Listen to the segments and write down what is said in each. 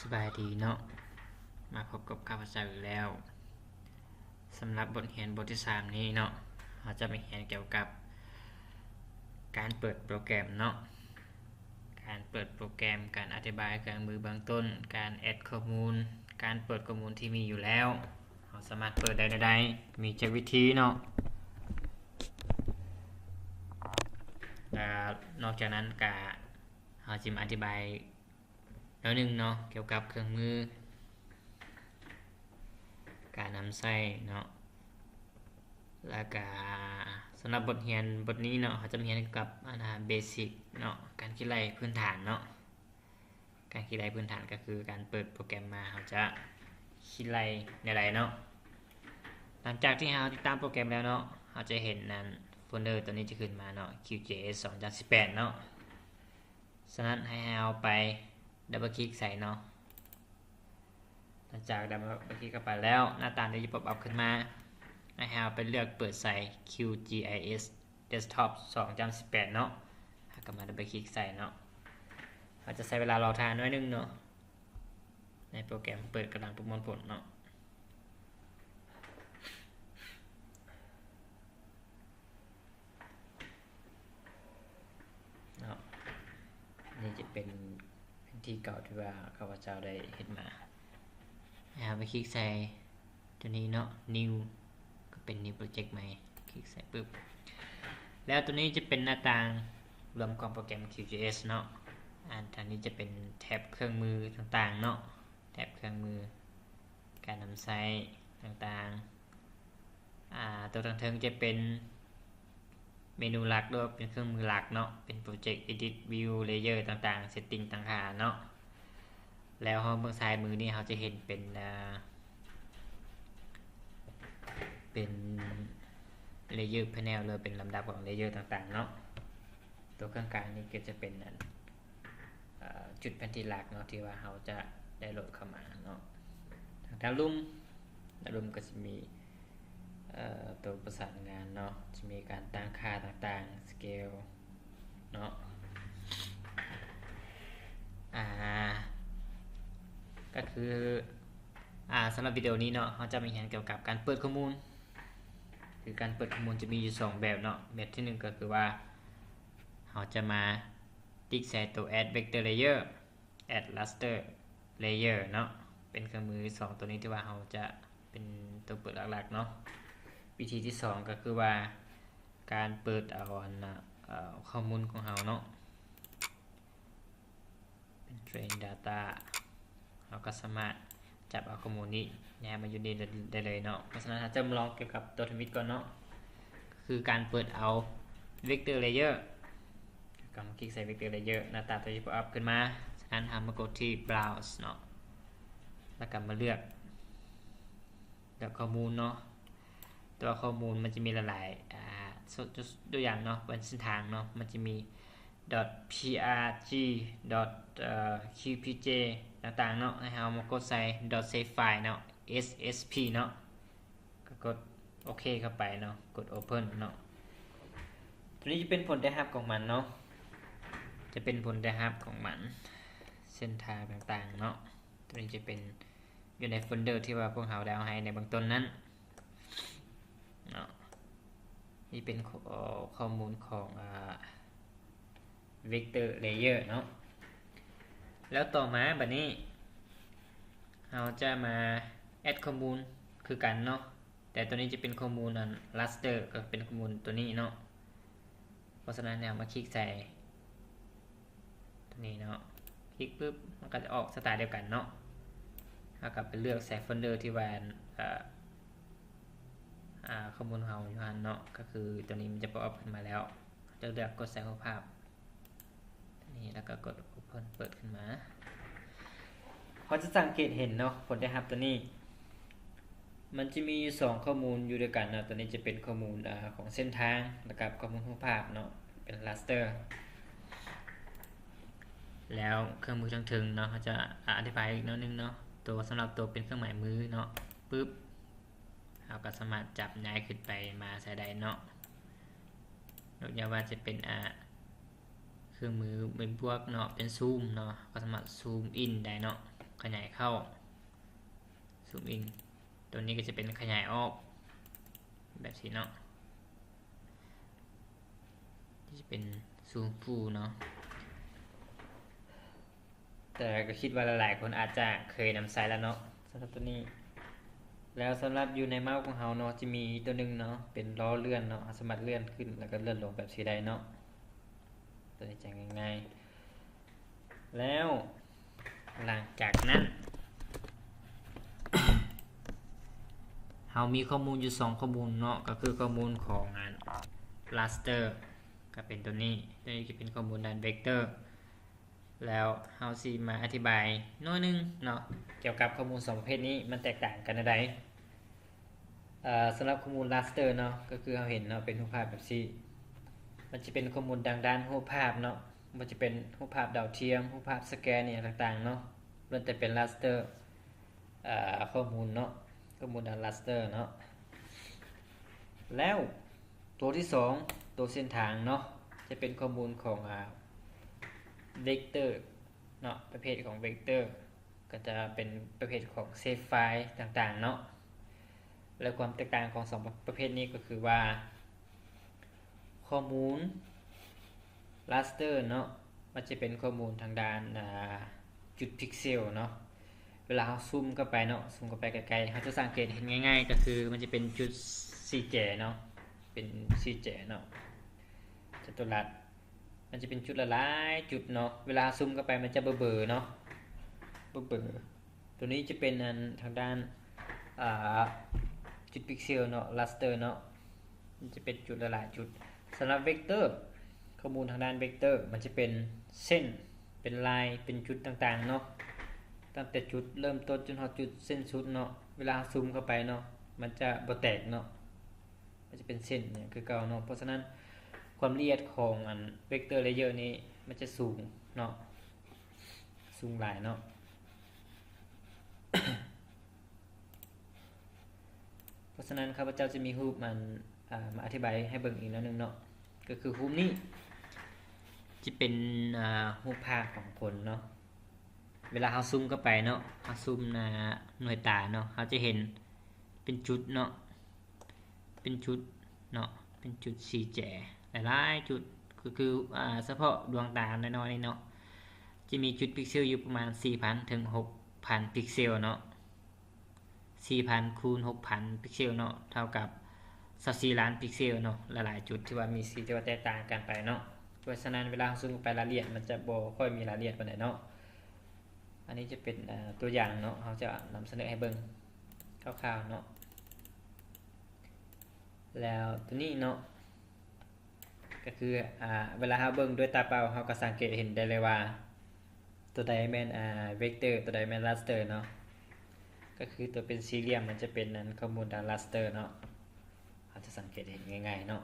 ສະບາຍດີເນາະ ມາພົບກັບຂ້າພະເຈົ້າອີກແລ້ວ. ສຳລັບບົດຮຽນບົດທີສາມນີ້ເນາະ ເຮົາຈະມາຮຽນກ່ຽວກັບການເປີດໂປຣແກຣມເນາະ, ການເປີດໂປຣແກຣມ, ການອະທິບາຍເຄື່ອງມືເບື້ອງຕົ້ນ, ການແອັດຂໍ້ມູນ, ການເປີດຂໍ້ມູນທີ່ມີຢູ່ແລ້ວ ເຮົາສາມາດເປີດໄດ້ແນວໃດ, ມີຈັກວິທີເນາະ. ແລະ ນອກຈາກນັ້ນກະ ເຮົາຊິມາອະທິບາຍໜ້ອຍໜຶ່ງເນາະ ກ່ຽວກັບເຄື່ອງມື ການນຳໃຊ້ເນາະ. ແລ້ວກະສຳລັບບົດຮຽນບົດນີ້ເນາະ ເຮົາຈະມາຮຽນກ່ຽວກັບ ອັນນາ ເບສິກເນາະ, ການຄິດໄລ່ພື້ນຖານເນາະ. ການຄິດໄລ່ພື້ນຖານກໍຄືການເປີດໂປຣແກຣມມາ ເຮົາຈະຄິດໄລ່ແນວໃດເນາະ. ຫຼັງຈາກທີ່ເຮົາຕິດຕັ້ງໂປຣແກຣມແລ້ວເນາະ ເຮົາຈະເຫັນນັ້ນ ໂຟນເດີໂຕນີ້ຈະຂຶ້ນມາເນາະ ຄິວຈີເອສ ສອງພັນຊາວແປດເນາະ. ສະນັ້ນໃຫ້ເຮົາໄປດັບເບິນຄລິກໃສ່ເນາະ. ຫຼັງຈາກດັບເບິນຄລິກເຂົ້າໄປແລ້ວ ໜ້າຕ່າງນີ້ຈະປັອບອັບຂຶ້ນມາ ໃຫ້ເຮົາໄປເລືອກເປີດໃສ່ ຄິວຈີໄອເອສ ເດັສທັອບ ສອງພັນຊາວແປດເນາະ. ເຮົາກໍມາດັບເບິນຄລິກໃສ່ເນາະ. ເຮົາຈະໃຊ້ເວລາລໍຖ້າໜ້ອຍໜຶ່ງເນາະ ໃຫ້ໂປຣແກຣມເປີດ ກຳລັງປະມວນຜົນເນາະ. ເນາະ ນີ້ຈະເປັນແຜນທີ່ເກົ່າທີ່ວ່າຂ້າພະເຈົ້າໄດ້ເຮັດມາ. ເຮົາໄປຄລິກໃສ່ຕົວນີ້ເນາະ ນິວ ກໍເປັນນິວໂປຣເຈັກໃໝ່ ຄລິກໃສ່ປຶບ ແລ້ວຕົວນີ້ຈະເປັນໜ້າຕ່າງລວມຂອງໂປຣແກຣມ ຄິວຈີເອສ ເນາະ. ອັນທາງນີ້ຈະເປັນແທັບເຄື່ອງມືຕ່າງໆເນາະ ແທັບເຄື່ອງມື ການນຳໃຊ້ຕ່າງໆ. ອາ ຕົວທາງເທິງຈະເປັນເມນູຫຼັກ ຫຼືວ່າເປັນເຄື່ອງມືຫຼັກເນາະ ເປັນໂປຣເຈັກ ເອດິດ ວິວ ເລເຢີ ຕ່າງໆ ເຊັດຕິ້ງຕ່າງໆເນາະ. ແລ້ວເຮົາເບິ່ງຊ້າຍມືນີ້ ເຮົາຈະເຫັນເປັນ ອາ ເປັນເລເຢີພາເນວ ຫຼືເປັນລຳດັບຂອງເລເຢີຕ່າງໆເນາະ. ຕົວເຄື່ອງກາງນີ້ກໍຈະເປັນອັນ ເອີ ຈຸດແຜນທີ່ຫຼັກເນາະ ທີ່ວ່າເຮົາຈະໄດ້ໂຫຼດເຂົ້າມາເນາະ. ທາງດ້ານລຸ່ມ ດ້ານລຸ່ມກໍຈະມີ ເອີ ຕົວປະສານງານເນາະ ຈະມີການຕັ້ງຄ່າຕ່າງໆ ສະເກວເນາະ. ອາ ກໍຄື ອາ ສຳລັບວິດີໂອນີ້ເນາະ ເຮົາຈະມາຮຽນກ່ຽວກັບການເປີດຂໍ້ມູນ. ຄືການເປີດຂໍ້ມູນຈະມີຢູ່ສອງແບບເນາະ. ແບບທີໜຶ່ງກໍຄືວ່າ ເຮົາຈະມາຕິກໃສ່ຕົວ Add Vector Layer Add Raster Layer ເນາະ ເປັນເຄື່ອງມືສອງຕົວນີ້ທີ່ວ່າເຮົາຈະເປັນຕົວເປີດຫຼັກໆເນາະ. ວິທີທີສອງກໍຄືວ່າ ການເປີດເອົາອັນ ເອີ ຂໍ້ມູນຂອງເຮົາເນາະ ເປັນ train data ເຮົາກໍສາມາດຈັບເອົາຂໍ້ມູນນີ້ ຍ້າຍມາຢູ່ນີ້ໄດ້ເລີຍເນາະ. ເພາະສະນັ້ນ ເຮົາຈະມາລອງກ່ຽວກັບຕົວທຳອິດກ່ອນເນາະ ກໍຄືການເປີດເອົາ Vector Layer. ກໍມາຄລິກໃສ່ Vector Layer ໜ້າຕາຕົວຈະ pop up ຂຶ້ນມາ. ສະນັ້ນ ເຮົາມາກົດທີ່ Browse ເນາະ ແລ້ວກໍມາເລືອກ ແລ້ວຂໍ້ມູນເນາະ ແຕ່ວ່າຂໍ້ມູນມັນຈະມີຫຼາຍໆ ອາ ຍົກ ຍົກ ຕົວຢ່າງເນາະ ເປັນເສັ້ນທາງເນາະ ມັນຈະມີ .prg ເອີ .qpj ຕ່າງໆເນາະ. ໃຫ້ເຮົາມາກົດໃສ່ .savefile ເນາະ S S P ເນາະ ກໍກົດໂອເຄເຂົ້າໄປເນາະ ກົດ Open ເນາະ. ຕົວນີ້ຈະເປັນຜົນໄດ້ຮັບຂອງມັນເນາະ ຈະເປັນຜົນໄດ້ຮັບຂອງມັນ ເສັ້ນທາງຕ່າງໆເນາະ. ຕົວນີ້ຈະເປັນຢູ່ໃນໂຟນເດີທີ່ວ່າພວກເຮົາໄດ້ເອົາໃຫ້ໃນເບື້ອງຕົ້ນນັ້ນເນາະ. ນີ້ເປັນຂໍ້ ຂໍ້ມູນຂອງ ອາ Vector Layer ເນາະ. ແລ້ວຕໍ່ມາບັດນີ້ ເຮົາຈະມາ add ຂໍ້ມູນຄືກັນເນາະ ແຕ່ຕົວນີ້ຈະເປັນຂໍ້ມູນອັນ raster ກໍເປັນຂໍ້ມູນຕົວນີ້ເນາະ. ເພາະສະນັ້ນ ເຮົາມາຄລິກໃສ່ຕົວນີ້ເນາະ ຄລິກປຶບ ມັນກໍຈະອອກສະໄຕລ໌ດຽວກັນເນາະ. ເຮົາກໍໄປເລືອກໃສ່ໂຟນເດີທີ່ວ່າ ເອີ ອາ ຂໍ້ມູນເຮົາຢູ່ຫັ້ນເນາະ ກໍຄືຕົວນີ້ມັນຈະ pop up ຂຶ້ນມາແລ້ວ ເຮົາຈະເລືອກກົດໃສ່ຮູບພາບ ນີ້ ແລ້ວກໍກົດ Open ເປີດຂຶ້ນມາ. ເຮົາຈະສັງເກດເຫັນເນາະ ຜົນໄດ້ຮັບຕົວນີ້ ມັນຈະມີຢູ່ສອງຂໍ້ມູນຢູ່ດ້ວຍກັນເນາະ. ຕົວນີ້ຈະເປັນຂໍ້ມູນ ອາ ຂອງເສັ້ນທາງ ແລ້ວກໍຂໍ້ມູນຮູບພາບເນາະ ເປັນ raster. ແລ້ວເຄື່ອງມືທາງເທິງເນາະ ເຮົາຈະອະທິບາຍອີກໜ້ອຍໜຶ່ງເນາະ ຕົວ ສຳລັບຕົວເປັນເຄື່ອງໝາຍມືເນາະ ປຶບ ເຮົາກໍສາມາດຈັບຍ້າຍຂຶ້ນໄປມາໃສ່ໄດ້ເນາະ. ຍົກຢ່າງວ່າຈະເປັນ ອາ ເຄື່ອງມືເປັນບວກເນາະ ເປັນຊູມເນາະ ເຮົາກໍສາມາດຊູມອິນໄດ້ເນາະ. ຂະຫຍາຍເຂົ້າ ຊູມອິນ ຕົວນີ້ກໍຈະເປັນຂະຫຍາຍອອກ ແບບຊີ້ເນາະ ຈະເປັນຊູມຟູເນາະ. ແຕ່ກໍຄິດວ່າຫຼາຍໆຄົນອາດຈະເຄີຍນຳໃຊ້ແລ້ວເນາະ ສຳລັບຕົວນີ້. ແລ້ວສຳລັບຢູ່ໃນເມົາຂອງເຮົາເນາະ ຈະມີຕົວໜຶ່ງເນາະ ເປັນລໍ້ເລື່ອນເນາະ ເຮົາສາມາດເລື່ອນຂຶ້ນ ແລ້ວກໍເລື່ອນລົງແບບຊີ້ໄດ້ເນາະ. ຕົວນີ້ຈະງ່າຍໆ ແລ້ວຫຼັງຈາກນັ້ນ ເຮົາມີຂໍ້ມູນຢູ່ສອງຂໍ້ມູນເນາະ ກໍຄືຂໍ້ມູນຂອງອັນ raster ກໍເປັນຕົວນີ້ ຕົວນີ້ຈະເປັນຂໍ້ມູນດ້ານ vector. ແລ້ວເຮົາຊິມາອະທິບາຍໜ້ອຍໜຶ່ງເນາະ ກ່ຽວກັບຂໍ້ມູນສອງປະເພດນີ້ ມັນແຕກຕ່າງກັນແນວໃດ. ເອີ ສຳລັບຂໍ້ມູນ raster ເນາະ ກໍຄືເຮົາເຫັນເນາະ ເປັນຮູບພາບແບບຊີ້ ມັນຈະເປັນຂໍ້ມູນທາງດ້ານຮູບພາບເນາະ ບໍ່ວ່າຈະເປັນຮູບພາບດາວທຽມ ຮູບພາບສະແກນ ອີ່ຫຍັງຕ່າງໆເນາະ ລ້ວນແຕ່ເປັນ raster ເອີ ຂໍ້ມູນເນາະ ຂໍ້ມູນດ້ານ raster ເນາະ. ແລ້ວຕົວທີສອງ ຕົວເສັ້ນທາງເນາະ ຈະເປັນຂໍ້ມູນຂອງ ອາ vector ເນາະ ປະເພດຂອງ vector ກໍຈະເປັນປະເພດຂອງ shape file ຕ່າງໆເນາະ. ແລະ ຄວາມແຕກຕ່າງຂອງສອງປະເພດນີ້ກໍຄືວ່າ ຂໍ້ມູນ raster ເນາະ ມັນຈະເປັນຂໍ້ມູນທາງດ້ານ ອາ ຈຸດພິກເຊວເນາະ. ເວລາເຮົາຊູມເຂົ້າໄປເນາະ ຊູມເຂົ້າໄປໃກ້ໆ ເຮົາຈະສັງເກດເຫັນງ່າຍໆ ກໍຄືມັນຈະເປັນຈຸດສີ່ແຈເນາະ ເປັນສີ່ແຈເນາະ ຈັດຕຸລັດ ມັນຈະເປັນຈຸດຫຼາຍໆຈຸດເນາະ. ເວລາເຮົາຊູມເຂົ້າໄປ ມັນຈະເບີໆເນາະ ເບີໆ. ຕົວນີ້ຈະເປັນອັນທາງດ້ານ ອາ ຈຸດພິກເຊວເນາະ raster ເນາະ ມັນຈະເປັນຈຸດຫຼາຍໆຈຸດ. ສຳລັບ vector ຂໍ້ມູນທາງດ້ານ vector ມັນຈະເປັນເສັ້ນ ເປັນລາຍ ເປັນຈຸດຕ່າງໆເນາະ ຕັ້ງແຕ່ຈຸດເລີ່ມຕົ້ນຈົນຮອດຈຸດສິ້ນສຸດເນາະ. ເວລາເຮົາຊູມເຂົ້າໄປເນາະ ມັນຈະບໍ່ແຕກເນາະ ມັນຈະເປັນເສັ້ນຫຍັງຄືເກົ່າເນາະ. ເພາະສະນັ້ນ ຄວາມລະອຽດຂອງອັນ vector layer ນີ້ ມັນຈະສູງເນາະ ສູງຫຼາຍເນາະ. ເພາະສະນັ້ນ ຂ້າພະເຈົ້າຈະມີຮູບມັນ ອາ ມາອະທິບາຍໃຫ້ເບິ່ງອີກໜ້ອຍໜຶ່ງເນາະ ກໍຄືຮູບນີ້ຈະເປັນ ອາ ຮູບພາບຂອງຄົນເນາະ. ເວລາເຮົາຊູມເຂົ້າໄປເນາະ ເຮົາຊູມໜ້າໜ່ວຍຕາເນາະ ເຮົາຈະເຫັນເປັນຈຸດເນາະ ເປັນຈຸດເນາະ ເປັນຈຸດສີ່ແຈ ຫຼາຍໆຈຸດ ກໍຄື ອາ ສະເພາະດວງຕານ້ອຍໆນີ້ເນາະ ຈະມີຈຸດພິກເຊວຢູ່ປະມານສີ່ພັນເຖິງຫົກພັນພິກເຊວເນາະ. ສີ່ພັນຄູນຫົກພັນພິກເຊວເນາະ ເທົ່າກັບຊາວສີ່ລ້ານພິກເຊວເນາະ. ຫຼາຍໆຈຸດທີ່ວ່າມີສີທີ່ວ່າແຕກຕ່າງກັນໄປເນາະ. ເພາະສະນັ້ນ ເວລາເຮົາຊູມໄປລາຍລະອຽດ ມັນຈະບໍ່ຄ່ອຍມີລາຍລະອຽດປານໃດເນາະ. ອັນນີ້ຈະເປັນ ເອີ ຕົວຢ່າງເນາະ ເຮົາຈະນຳສະເໜີໃຫ້ເບິ່ງຄ່າວໆເນາະ. ແລ້ວຕົວນີ້ເນາະ ກໍຄື ອາ ເວລາເຮົາເບິ່ງດ້ວຍຕາເປົ່າ ເຮົາກໍສັງເກດເຫັນໄດ້ເລີຍວ່າ ຕົວໃດແມ່ນ ອາ vector ຕົວໃດແມ່ນ raster ເນາະ. ກໍຄືຕົວເປັນສີ່ຫຼ່ຽມ ມັນຈະເປັນອັນຂໍ້ມູນທາງ raster ເນາະ. ເຮົາຈະສັງເກດເຫັນງ່າຍໆເນາະ.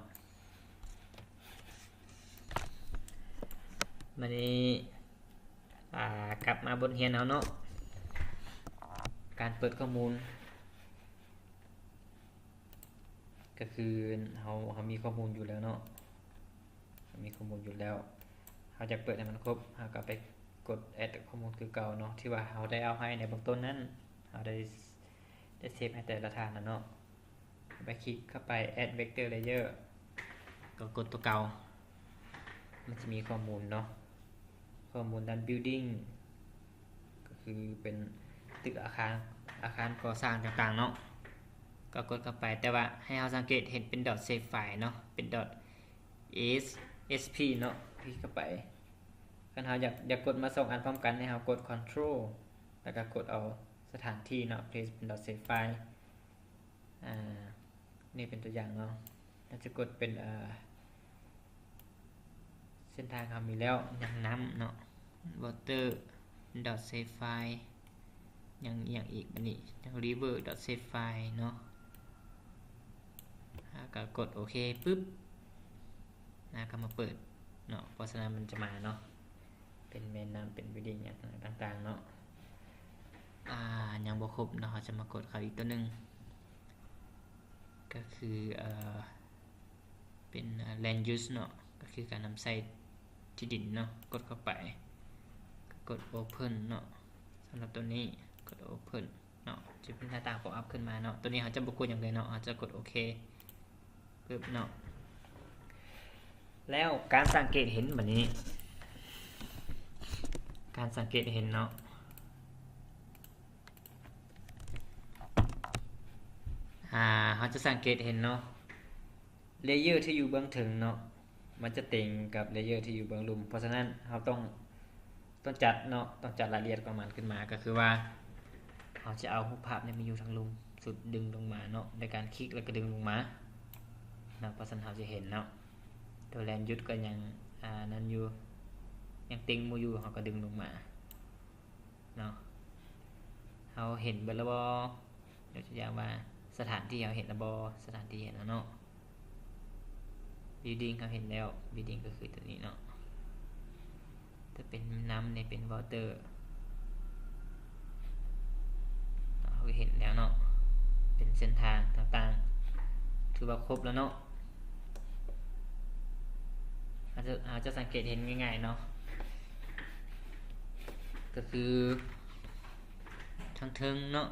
ບາດນີ້ ອາ ກັບມາບົດຮຽນເຮົາເນາະ ການເປີດຂໍ້ມູນ ກໍຄືເຮົາ ເຮົາມີຂໍ້ມູນຢູ່ແລ້ວເນາະ ເຮົາມີຂໍ້ມູນຢູ່ແລ້ວ ເຮົາຢາກເປີດໃຫ້ມັນຄົບ ເຮົາກໍໄປກົດ add ຂໍ້ມູນຄືເກົ່າເນາະ ທີ່ວ່າເຮົາໄດ້ເອົາໃຫ້ໃນເບື້ອງຕົ້ນນັ້ນ ເຮົາໄດ້ ໄດ້ເຊບໃຫ້ແຕ່ລະທ່ານແລ້ວເນາະ. ໄປຄລິກເຂົ້າໄປ add vector layer ກໍກົດຕົວເກົ່າ ມັນຈະມີຂໍ້ມູນເນາະ ຂໍ້ມູນດ້ານ building ກໍຄືເປັນຕຶກອາຄານ ອາຄານກໍ່ສ້າງຕ່າງໆເນາະ ກໍກົດເຂົ້າໄປ ແຕ່ວ່າໃຫ້ເຮົາສັງເກດເຫັນເປັນ dot shape file ເນາະ ເປັນ dot asp ເນາະ ຄລິກເຂົ້າໄປ. ຄັນເຮົາຢາກ ຢາກກົດມາສອງອັນພ້ອມກັນ ໃຫ້ເຮົາກົດ control ແລ້ວກໍກົດເອົາສະຖານທີ່ເນາະ place ເປັນ dot shape file ອາ ນີ້ເປັນຕົວຢ່າງເນາະ ເຮົາຈະກົດເປັນ ເອີ ເສັ້ນທາງເຮົາມີແລ້ວ ຍັງນ້ຳເນາະ water dot shape file ຍັງອີ່ຫຍັງອີກ ບາດນີ້ຍັງ river dot shape file ເນາະ ແລ້ວກໍກົດໂອເຄປຶບ ແລ້ວກໍມາເປີດເນາະ ເພາະສະນັ້ນມັນຈະມາເນາະ ເປັນແມ່ນ້ຳ ເປັນ building ຫຍັງຕ່າງໆເນາະ. ອາ ຍັງບໍ່ຄົບເນາະ ເຮົາຈະມາກົດເຂົ້າອີກຕົວໜຶ່ງ ກໍຄື ເອີ ເປັນ land use ເນາະ ກໍຄືການນຳໃຊ້ທີ່ດິນເນາະ ກົດເຂົ້າໄປ ກົດ open ເນາະ. ສ ສຳລັບຕົວນີ້ ກົດ Open ເນາະ ຈະເປັນໜ້າຕ່າງ pop up ຂຶ້ນມາເນາະ. ຕົວນີ້ເຮົາຈະບໍ່ກົດຫຍັງເລີຍເນາະ ເຮົາຈະກົດໂອເຄປຶບເນາະ. ແລ້ວການສັງເກດເຫັນບັດນີ້ ການສັງເກດເຫັນເນາະ ອາ ເຮົາຈະສັງເກດເຫັນເນາະ layer ທີ່ຢູ່ເບື້ອງເທິງເນາະ ມັນຈະເຕັງກັບ layer ທີ່ຢູ່ເບື້ອງລຸ່ມ. ເພາະສະນັ້ນ ເຮົາຕ້ອງ ຕ້ອງຈັດເນາະ ຕ້ອງຈັດລາຍລະອຽດຂອງມັນຂຶ້ນມາ ກໍຄືວ່າ ເຮົາຈະເອົາຮູບພາບນີ້ມາຢູ່ທາງລຸ່ມສຸດ ດຶງລົງມາເນາະ ໂດຍການຄລິກແລ້ວກໍດຶງລົງມາເນາະ. ເພາະສະນັ້ນເຮົາຈະເຫັນເນາະ ຕົວແລນຢຸດກໍຍັງ ອາ ນັ້ນຢູ່ ຍັງເຕັງໝູ່ຢູ່ ເຮົາກໍດຶງລົງມາເນາະ. ເຮົາເຫັນເບິດແລ້ວບໍ່? ຍົກຕົວຢ່າງວ່າ ສະຖານທີ່ເຮົາເຫັນແລ້ວບໍ່? ສະຖານທີ່ເຫັນແລ້ວເນາະ. building ເຮົາເຫັນແລ້ວ building ກໍຄືຕົວນີ້ເນາະ ຈະເປັນນ້ຳນີ້ເປັນ water ເຮົາກໍເຫັນແລ້ວເນາະ ເປັນເສັ້ນທາງຕ່າງໆ ຖືວ່າຄົບແລ້ວເນາະ. ເຮົາຈະ ເຮົາຈະສັງເກດເຫັນງ່າຍໆເນາະ ກໍຄືທາງເທິງເນາະ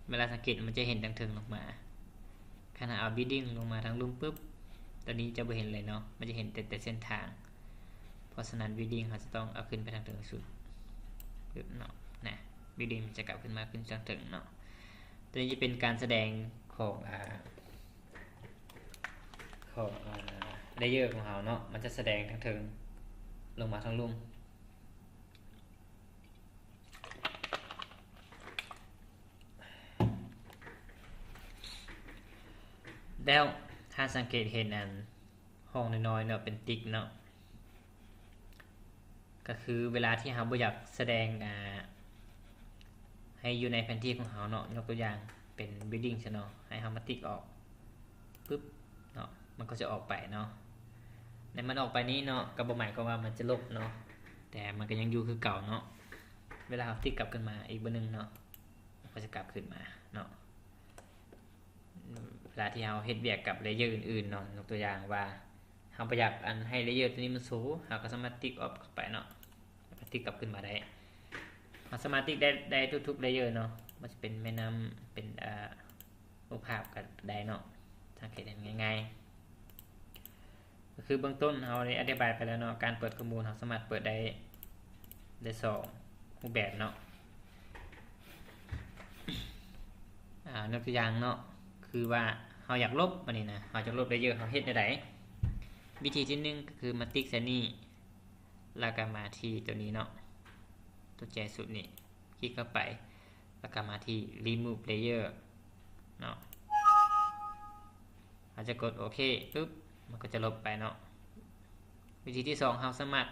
ເວລາສັງເກດມັນຈະເຫັນທາງເທິງລົງມາ. ຄັນເຮົາເອົາ building ລົງມາທາງລຸ່ມປຶບ ຕົວນີ້ຈະບໍ່ເຫັນເລີຍເນາະ ມັນຈະເຫັນແຕ່ ແຕ່ເສັ້ນທາງ. ເພາະສະນັ້ນ building ເຮົາຈະຕ້ອງເອົາຂຶ້ນໄປທາງເທິງສຸດປຶບເນາະ ນະ building ມັນຈະກັບຂຶ້ນມາຂຶ້ນທາງເທິງເນາະ. ຕົວນີ້ຈະເປັນການສະແດງຂອງ ອາ ຂອງ ອາ layer ຂອງເຮົາເນາະ ມັນຈະສະແດງທາງເທິງລົງມາທາງລຸ່ມ. ແລ້ວຖ້າສັງເກດເຫັນອັນຫ້ອງນ້ອຍໆເນາະ ເປັນຕິກເນາະ ກໍຄືເວລາທີ່ເຮົາບໍ່ຢາກສະແດງ ອາ ໃຫ້ຢູ່ໃນແຜນທີ່ຂອງເຮົາເນາະ ຍົກຕົວຢ່າງເປັນ building ຊະເນາະ ໃຫ້ເຮົາມາຕິກອອກປຶບເນາະ ມັນກໍຈະອອກໄປເນາະ. ໃນມັນອອກໄປນີ້ເນາະ ກໍບໍ່ໝາຍຄວາມວ່າມັນຈະລົບເນາະ ແຕ່ມັນກໍຍັງຢູ່ຄືເກົ່າເນາະ. ເວລາເຮົາຕິກກັບຂຶ້ນມາອີກເບີໜຶ່ງເນາະ ມັນກໍຈະກັບຂຶ້ນມາເນາະ. ເວລາທີ່ເຮົາເຮັດວຽກກັບ layer ອື່ນໆເນາະ ຍົກຕົວຢ່າງວ່າ ເຮົາບໍ່ຢາກອັນໃຫ້ layer ຕົວນີ້ມັນໂຊ ເຮົາກໍສາມາດຕິກອອກໄປເນາະ ແລ້ວກໍຕິກກັບຂຶ້ນມາໄດ້. ເຮົາສາມາດຕິກໄດ້ ໄດ້ທຸກໆ layer ເນາະ ບໍ່ວ່າຈະເປັນແມ່ນ້ຳ ເປັນ ເອີ ຮູບພາບກໍໄດ້ເນາະ ສັງເກດເຫັນງ່າຍໆ. ກໍຄືເບື້ອງຕົ້ນເຮົາໄດ້ອະທິບາຍໄປແລ້ວເນາະ ການເປີດຂໍ້ມູນເຮົາສາມາດເປີດໄດ້ ໄດ້ສອງຮູບແບບເນາະ. ອາ ຍົກຕົວຢ່າງເນາະ ຄືວ່າເຮົາຢາກລົບ ອັນນີ້ນະ ເຮົາຢາກລົບ layer ເຮົາເຮັດແນວໃດ? ວິທີທີໜຶ່ງກໍຄືມາຕິກໃສ່ນີ້ ແລ້ວກໍມາທີ່ຕົວນີ້ເນາະ ຕົວແຈສຸດນີ້ ຄລິກເຂົ້າໄປ ແລ້ວກໍມາທີ່ remove layer ເນາະ. ເຮົາຈະກົດໂອເຄປຶບ ມັນກໍຈະລົບໄປເນາະ. ວິທີທີສອງ ເຮົາສາມາດ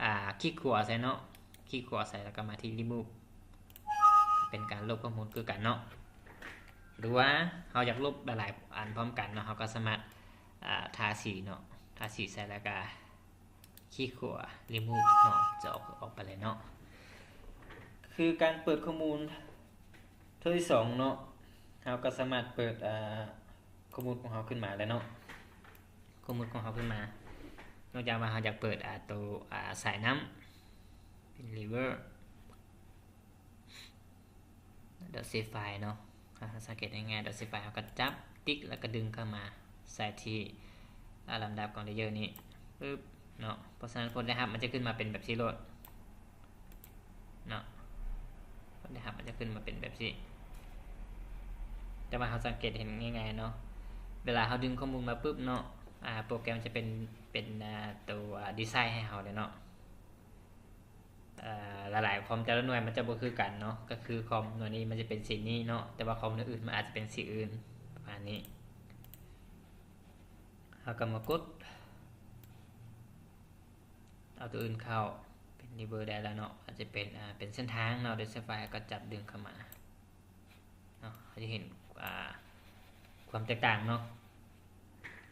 ອາ ຄລິກຂວາໃສ່ເນາະ ຄລິກຂວາໃສ່ ແລ້ວກໍມາທີ່ remove ເປັນການລົບຂໍ້ມູນຄືກັນເນາະ. ຫຼືວ່າເຮົາຢາກລົບຫຼາຍໆອັນພ້ອມກັນເນາະ ເຮົາກໍສາມາດ ອາ ທາສີເນາະ ທາສີໃສ່ ແລ້ວກໍ ຄລິກຂວາ remove ເນາະ ຈະອອກ ອອກໄປເລີຍເນາະ. ຄືການເປີດຂໍ້ມູນເທື່ອທີສອງເນາະ ເຮົາກໍສາມາດເປີດ ອາ ຂໍ້ມູນຂອງເຮົາຂຶ້ນມາໄດ້ເນາະ ຂໍ້ມູນຂອງເຮົາຂຶ້ນມາ. ນອກຈາກວ່າເຮົາຢາກເປີດ ອາ ໂຕ ອາ ສາຍນ້ຳ ເປັນ river dot cif ເນາະ ເຮົາສັງເກດງ່າຍໆ dot cif ເຮົາກໍຈັບຕິກ ແລ້ວກໍດຶງເຂົ້າມາໃສ່ທີ່ ອາ ລຳດັບຂອງ layer ນີ້ປຶບເນາະ. ເພາະສະນັ້ນຜົນໄດ້ຮັບມັນຈະຂຶ້ນມາເປັນແບບຊີ້ໂລດເນາະ ຜົນໄດ້ຮັບມັນຈະຂຶ້ນມາເປັນແບບຊີ້. ແຕ່ວ່າເຮົາສັງເກດເຫັນງ່າຍໆເນາະ ເວລາເຮົາດຶງຂໍ້ມູນມາປຶບເນາະ ອາ ໂປຣແກຣມຈະເປັນ ເປັນ ອາ ໂຕ ອາ ດີໄຊໃຫ້ເຮົາເລີຍເນາະ. ເອີ ຫຼາຍໆຄອມແຕ່ລະໜ່ວຍມັນຈະບໍ່ຄືກັນເນາະ ກໍຄືຄອມໜ່ວຍນີ້ມັນຈະເປັນສີນີ້ເນາະ ແຕ່ວ່າຄອມໜ່ວຍອື່ນມັນອາດຈະເປັນສີອື່ນ ປະມານນີ້. ເຮົາກໍມາກົດເອົາຕົວອື່ນເຂົ້າ ເປັນ river ໄດ້ແລ້ວເນາະ ອາດຈະເປັນ ອາ ເປັນເສັ້ນທາງເນາະ dot cif ກໍຈັບດຶງເຂົ້າມາ ເນາະ ເຮົາຈະເຫັນ ອາ ຄວາມແຕກຕ່າງເນາະ.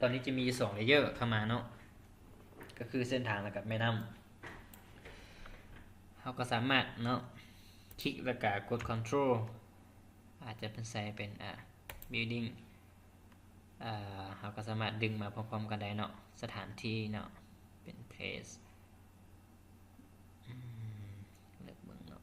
ຕອນນີ້ຈະມີຢູ່ສອງ layer ເຂົ້າມາເນາະ ກໍຄືເສັ້ນທາງ ແລ້ວກໍແມ່ນ້ຳ. ເຮົາກໍສາມາດເນາະ ຄລິກ ແລ້ວກໍກົດ control ອາດຈະເປັນໃສ່ເປັນ ອາ building ເຮົາກໍສາມາດດຶງມາພ້ອມໆກັນໄດ້ເນາະ ສະຖານທີ່ເນາະ ເປັນ place ອືມ ເລືອກເບິ່ງເນາະ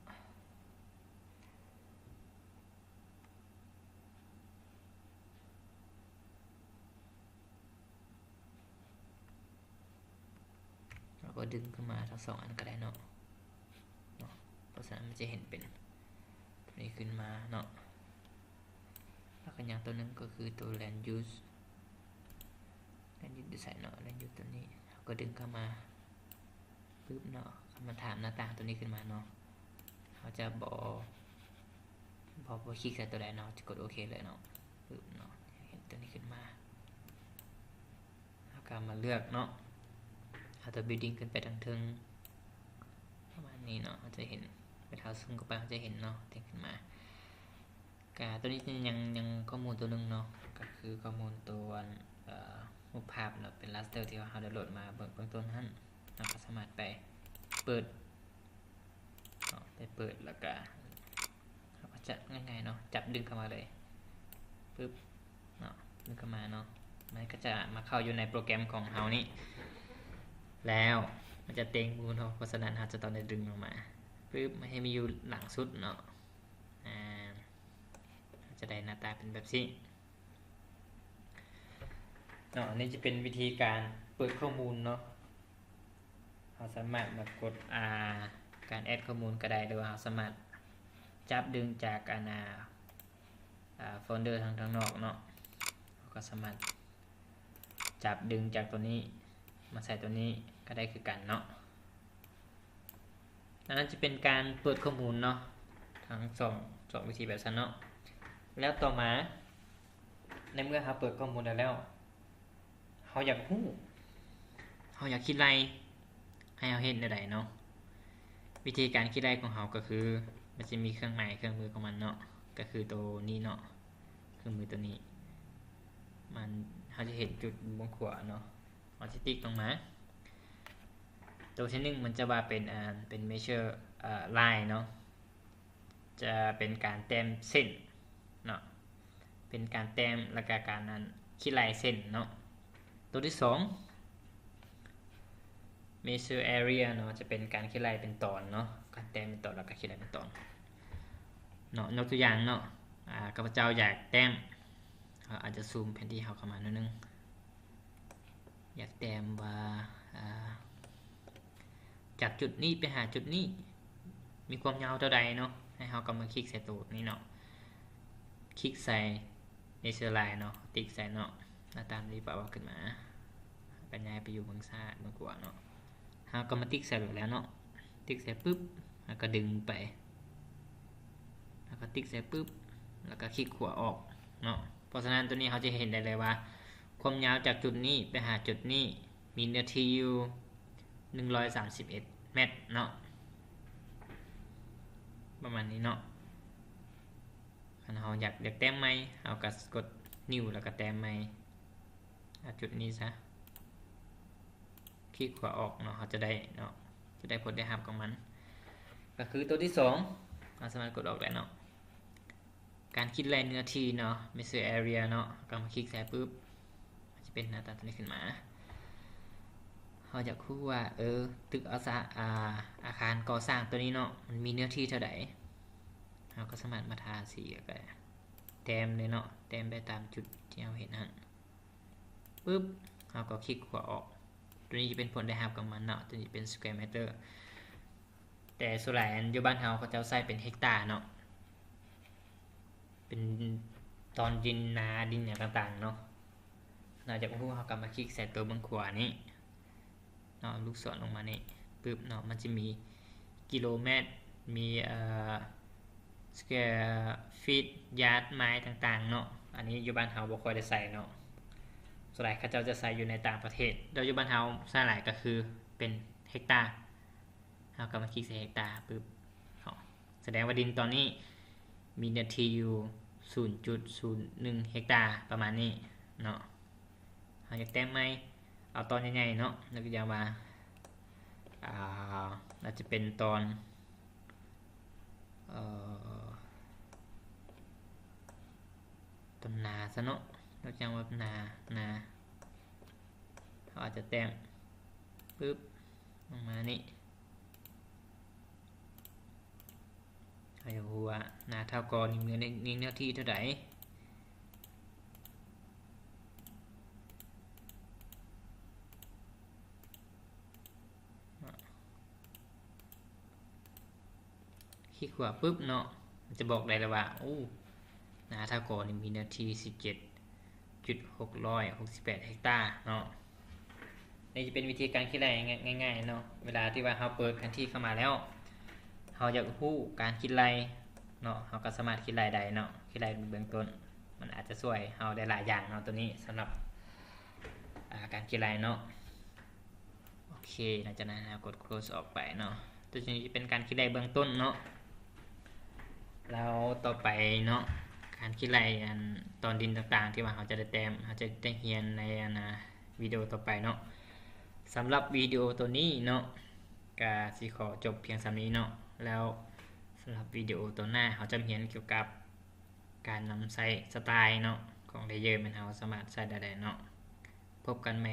ດຶງຂຶ້ນມາທັງສອງອັນກໍໄດ້ເນາະ ເນາະ. ເພາະສະນັ້ນມັນຈະເຫັນເປັນໂຕນີ້ຂຶ້ນມາເນາະ. ແລ້ວກໍຍັງໂຕໜຶ່ງກໍຄືໂຕ land use, land use ຢູ່ໃສເນາະ? land use ໂຕນີ້ ເຮົາກໍດຶງເຂົ້າມາປຶບເນາະ. ມັນຖາມໜ້າຕ່າງໂຕນີ້ຂຶ້ນມາເນາະ. ເຮົາຈະບໍ່ ບໍ່ ບໍ່ຄລິກໃສ່ໂຕໃດເນາະ, ຈະກົດໂອເຄເລີຍເນາະ. ປຶບເນາະ, ເຫັນໂຕນີ້ຂຶ້ນມາ. ເຮົາກໍມາເລືອກເນາະ, ເອົາຕົວ building ຂຶ້ນໄປທາງເທິງ ປະມານນີ້ເນາະ. ເຮົາຈະເຫັນ ເວລາເຮົາຊູມເຂົ້າໄປ ເຮົາຈະເຫັນເນາະ ແຈ້ງຂຶ້ນມາ. ກະຕົວນີ້ຍັງ ຍັງຂໍ້ມູນຕົວໜຶ່ງເນາະ, ກໍຄືຂໍ້ມູນຕົວ ເອີ ຮູບພາບເນາະ, ເປັນ raster ທີ່ວ່າເຮົາດາວໂຫຼດມາເບື້ອງ ເບື້ອງຕົ້ນຫັ້ນ. ເຮົາກໍສາມາດໄປເປີດ ເນາະ, ໄປເປີດ ແລ້ວກະເຮົາກໍຈັບງ່າຍໆເນາະ, ຈັບດຶງເຂົ້າມາເລີຍ ປຶບເນາະ, ດຶງເຂົ້າມາເນາະ. ມັນກໍຈະມາເຂົ້າຢູ່ໃນໂປຣແກຣມຂອງເຮົານີ້ ແລ້ວມັນຈະເຕັງໝູ່ເນາະ. ເພາະສະນັ້ນເຮົາຈະຕ້ອງໄດ້ດຶງອອກມາ ປຶບ ມາໃຫ້ມີຢູ່ຫຼັງສຸດເນາະ. ອາ ເຮົາຈະໄດ້ໜ້າຕາເປັນແບບນີ້ເນາະ. ອັນນີ້ຈະເປັນວິທີການເປີດຂໍ້ມູນເນາະ. ເຮົາສາມາດມາກົດ ອ່າ ການແອັດຂໍ້ມູນກໍໄດ້ ຫຼືວ່າເຮົາສາມາດຈັບດຶງຈາກ ອັນ ອ່າ ໂຟນເດີທາງ ທາງນອກເນາະ. ເຮົາກໍສາມາດຈັບດຶງຈາກຕົວນີ້ມາໃສ່ຕົວນີ້ກໍໄດ້ຄືກັນເນາະ. ອັນນັ້ນຈະເປັນການເປີດຂໍ້ມູນເນາະ, ທັງສອງ ສອງວິທີແບບຊັ້ນເນາະ. ແລ້ວຕໍ່ມາ ໃນເມື່ອເຮົາເປີດຂໍ້ມູນໄດ້ແລ້ວ ເຮົາຢາກຮູ້ ເຮົາຢາກຄິດໄລ່ ໃຫ້ເຮົາເຮັດແນວໃດເນາະ? ວິທີການຄິດໄລ່ຂອງເຮົາກໍຄື ມັນຈະມີເຄື່ອງໝາຍເຄື່ອງມືຂອງມັນເນາະ, ກໍຄືໂຕນີ້ເນາະ, ເຄື່ອງມືໂຕນີ້ ມັນ ເຮົາຈະເຫັນຈຸດເບື້ອງຂວາເນາະ, ເຮົາຈະຕິກລົງມາ. ໂຕທີໜຶ່ງມັນຈະວ່າເປັນ ອ່າ ເປັນ measure ເອີ line ເນາະ. ຈະເປັນການແຕ້ມເສັ້ນເນາະ, ເປັນການແຕ້ມ ແລ້ວກະການ ອັນ ຄິດໄລ່ເສັ້ນເນາະ. ໂຕທີສອງ measure area ເນາະ, ຈະເປັນການຄິດໄລ່ເປັນຕອນເນາະ, ການແຕ້ມເປັນຕອນ ແລ້ວກະຄິດໄລ່ເປັນຕອນເນາະ. ຍົກຕົວຢ່າງເນາະ, ອາ ຂ້າພະເຈົ້າຢາກແຕ້ມ ເຮົາອາດຈະຊູມແຜນທີ່ເຮົາເຂົ້າມາໜ້ອຍໜຶ່ງ. ຢາກແຕ້ມວ່າ ອ່າ ຈາກຈຸດນີ້ໄປຫາຈຸດນີ້ ມີຄວາມຍາວເທົ່າໃດເນາະ, ໃຫ້ເຮົາກໍມາຄລິກໃສ່ໂຕນີ້ເນາະ, ຄລິກໃສ່ measure line ເນາະ, ຕິກໃສ່ເນາະ, ໜ້າຕ່າງທີ່ປາວຂຶ້ນມາ ກໍຍ້າຍໄປຢູ່ເບື້ອງຊ້າຍເບື້ອງຂວາເນາະ. ເຮົາກໍມາຕິກໃສ່ໂລດແລ້ວເນາະ, ຕິກໃສ່ປຶບ ເຮົາກໍດຶງໄປ ເຮົາກໍຕິກໃສ່ປຶບ ແລ້ວກໍຄລິກຂວາອອກເນາະ. ເພາະສະນັ້ນ ໂຕນີ້ເຮົາຈະເຫັນໄດ້ເລີຍວ່າ ຄວາມຍາວຈາກຈຸດນີ້ໄປຫາຈຸດນີ້ ມີເນື້ອທີ່ຢູ່ໜຶ່ງຮ້ອຍສາມສິບເອັດແມັດເນາະ, ປະມານນີ້ເນາະ. ຄັນເຮົາຢາກ ຢາກແຕ້ມໃໝ່ ເຮົາກໍກົດ new ແລ້ວກໍແຕ້ມໃໝ່ ເອົາຈຸດນີ້ຊະ, ຄລິກຂວາອອກເນາະ, ເຮົາຈະໄດ້ເນາະ, ຈະໄດ້ຜົນໄດ້ຮັບຂອງມັນ ກໍຄືໂຕທີສອງ ເຮົາສາມາດກົດອອກໄດ້ເນາະ. ການຄິດໄລ່ເນື້ອທີ່ເນາະ, measure area ເນາະ, ກໍມາຄລິກໃສ່ປຶບ ຈະເປັນໜ້າຕາຕົວນີ້ຂຶ້ນມາ. ເຮົາຢາກຮູ້ວ່າ ເອີ ຕຶກອາສາ ອາ ອາຄານກໍ່ສ້າງຕົວນີ້ເນາະ ມັນມີເນື້ອທີ່ເທົ່າໃດ, ເຮົາກໍສາມາດມາທາສີ ແລ້ວກໍແຕ້ມເລີຍເນາະ, ແຕ້ມໄປຕາມຈຸດທີ່ເຮົາເຫັນຫັ້ນ ປຶບ ເຮົາກໍຄລິກຂວາອອກ. ຕົວນີ້ຈະເປັນຜົນໄດ້ຮັບຂອງມັນເນາະ, ຕົວນີ້ເປັນ square meter. ແຕ່ສ່ວນຫຼາຍຢູ່ບ້ານເຮົາ ເຂົາເຈົ້າໃຊ້ເປັນເຮັກຕາເນາະ, ເປັນຕອນດິນນາ ດິນຫຍັງຕ່າງໆເນາະ. ເຮົາຢາກຮູ້ ເຮົາກໍມາຄລິກໃສ່ຕົວເບື້ອງຂວານີ້ເນາະ, ລູກສອນລົງມານີ້ປຶບເນາະ, ມັນຈະມີກິໂລແມັດ ມີ ເອີ square feet yard mile ຕ່າງໆເນາະ. ອັນນີ້ຢູ່ບ້ານເຮົາບໍ່ຄ່ອຍໄດ້ໃຊ້ເນາະ, ສ່ວນຫຼາຍເຂົາເຈົ້າຈະໃຊ້ຢູ່ໃນຕ່າງປະເທດ. ແລ້ວຢູ່ບ້ານເຮົາໃຊ້ຫຼາຍກໍຄືເປັນເຮັກຕາ. ເຮົາກໍມາຄລິກໃສ່ເຮັກຕາປຶບ ສະແດງວ່າດິນຕອນນີ້ມີເນື້ອທີ່ຢູ່ສູນຈຸດສູນໜຶ່ງເຮັກຕາ ປະມານນີ້ເນາະ. ເຮົາຢາກແຕ້ມໃໝ່ ເອົາຕອນໃຫຍ່ໆເນາະ, ຍົກຕົວຢ່າງວ່າ ອາ ອາດຈະເປັນຕອນ ເອີ ຕອນນາຊະເນາະ, ຍົກຕົວຢ່າງວ່ານາ ນາ ເຮົາອາດຈະແຕ້ມປຶບ ລົງມານີ້. ເຮົາຢາກຮູ້ວ່ານາທ້າວກໍນີ້ມີເນື້ອ ມີເນື້ອທີ່ເທົ່າໃດ. ເຮົາ ຄລິກຂວາປຶບເນາະ ມັນຈະບອກໄດ້ເລີຍວ່າ ໂອ້ ນາທາກໍນີ້ມີເນື້ອທີ່ສິບເຈັດຈຸດຫົກຮ້ອຍຫົກສິບແປດເຮັກຕາເນາະ. ນີ້ຈະເປັນວິທີການຄິດໄລ່ງ່າຍໆເນາະ. ເວລາທີ່ວ່າເຮົາເປີດແຜນທີ່ເຂົ້າມາແລ້ວ ເຮົາຢາກຮູ້ການຄິດໄລ່ເນາະ ເຮົາກໍສາມາດຄິດໄລ່ໄດ້ເນາະ ຄິດໄລ່ເບື້ອງຕົ້ນ ມັນອາດຈະຊ່ວຍເຮົາໄດ້ຫຼາຍຢ່າງເນາະ ໂຕນີ້ສຳລັບ ອາ ການຄິດໄລ່ເນາະ. ໂອເຄ ຫຼັງຈາກນັ້ນເຮົາກົດ close ອອກໄປເນາະ. ໂຕນີ້ຈະເປັນການຄິດໄລ່ເບື້ອງຕົ້ນເນາະ. ແລ້ວຕໍ່ໄປເນາະ ການຄິດໄລ່ອັນຕອນດິນຕ່າງໆ ທີ່ວ່າເຮົາຈະໄດ້ແຕ້ມ ເຮົາຈະໄດ້ຮຽນໃນອັນນາ ວິດີໂອຕໍ່ໄປເນາະ. ສຳລັບວິດີໂອໂຕນີ້ເນາະ ກະຊິຂໍຈົບພຽງສ່ຳນີ້ເນາະ. ແລ້ວສຳລັບວິດີໂອໂຕໜ້າ ເຮົາຈະມາຮຽນກ່ຽວກັບການນຳໃຊ້ສະຕາຍເນາະ ຂອງ layer ແມ່ນເຮົາສາມາດໃຊ້ໄດ້ເນາະ. ພົບກັນໃໝ່.